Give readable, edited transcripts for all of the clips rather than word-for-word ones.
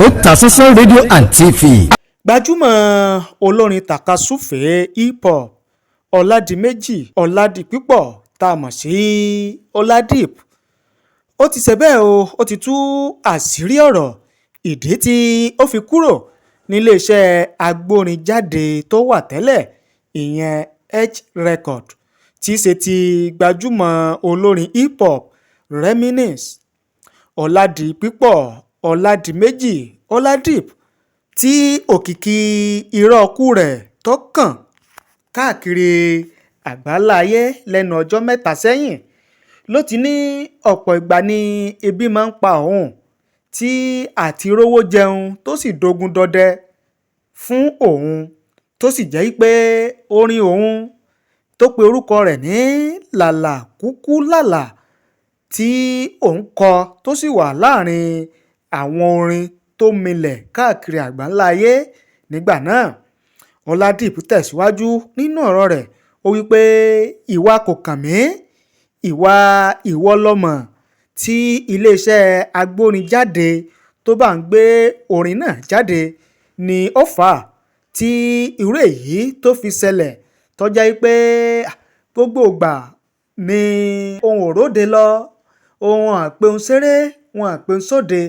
Otasansan rédíò and TV. Gbajúmọ̀ olórin tàkasúfèé hip hop Ọ̀làdìmẹ́jì Ọ̀làdìpípọ̀ tá a mọ̀ sí Oladips, ó ti ṣe bẹ́ẹ̀ o, ó ti tú àṣírí ọ̀rọ̀ ìdí tí ó fi kúrò níléeṣẹ́ agbórinjáde tó wà tẹ́lẹ̀, ìyẹn H Record, tí í ṣe ti gbajúmọ̀ olórin hip hop Reminisce. Ọ̀làdìpípọ̀ Ọ̀làdìmẹ́jì Oladips, tí òkìkí irọ́ ikú rẹ̀ tó kàn káàkiri àgbáláyé lẹ́nu ọjọ́ mẹ́ta sẹ́yìn, ló ti ní ọ̀pọ̀ ìgbà ni ebi máa ń pa òun tí àti rówó jẹun tó sì dogun dọdẹ fún òun, tó sì jẹ́ pé orin òun tó pe orúkọ rẹ̀ ní Lálà Kúkú Lálà tí òun kọ, tó sì wà láàrin àwọn orin tó milẹ̀ káàkiri àgbáńlá ayé nígbà náà. Oladips tẹ̀síwájú nínú ọ̀rọ̀ rẹ̀, ó wí pé ìwà kò kàn mí, ìwà ìwọ lọ́mọ tí iléeṣẹ́ agbórinjáde tó bá ń gbé orin náà jáde ni ó fà á tí irú èyí tó fi ṣẹlẹ̀, tó jẹ́ pé gbogbo ìgbà ni òun ò róde lọ, òun àpéhùn ṣeré, wọn àpéhùn sóde,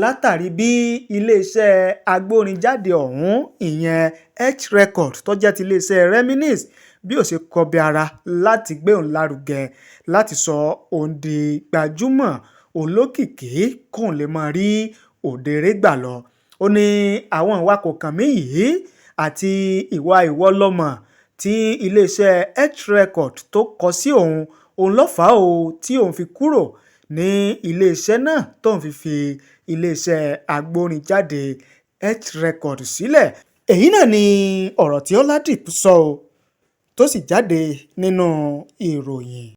látàrí bí iléeṣẹ́ agbórinjáde ọ̀hún, ìyẹn H Record tó jẹ́ ti iléeṣẹ́ Reminisce, bí ó ṣe kọbi ara láti gbé òun lárugẹ, láti sọ òun di gbajúmọ̀ olókìkí, kóun lè máa rí òde gbà lọ. Ó ní àwọn ìwà kò kàn mí yìí àti ìwà ìwọ lọ́mọ tí iléeṣẹ́ H Record tó kọ sí òun, òun ló fà á o tí òun fi kúrò ní iléeṣẹ́ náà, tóun fi iléeṣẹ́ agbórinjáde H Record sílẹ̀. Èyí náà ni ọ̀rọ̀ tí Oladips sọ ọ́, tó sì jáde nínú ìròyìn.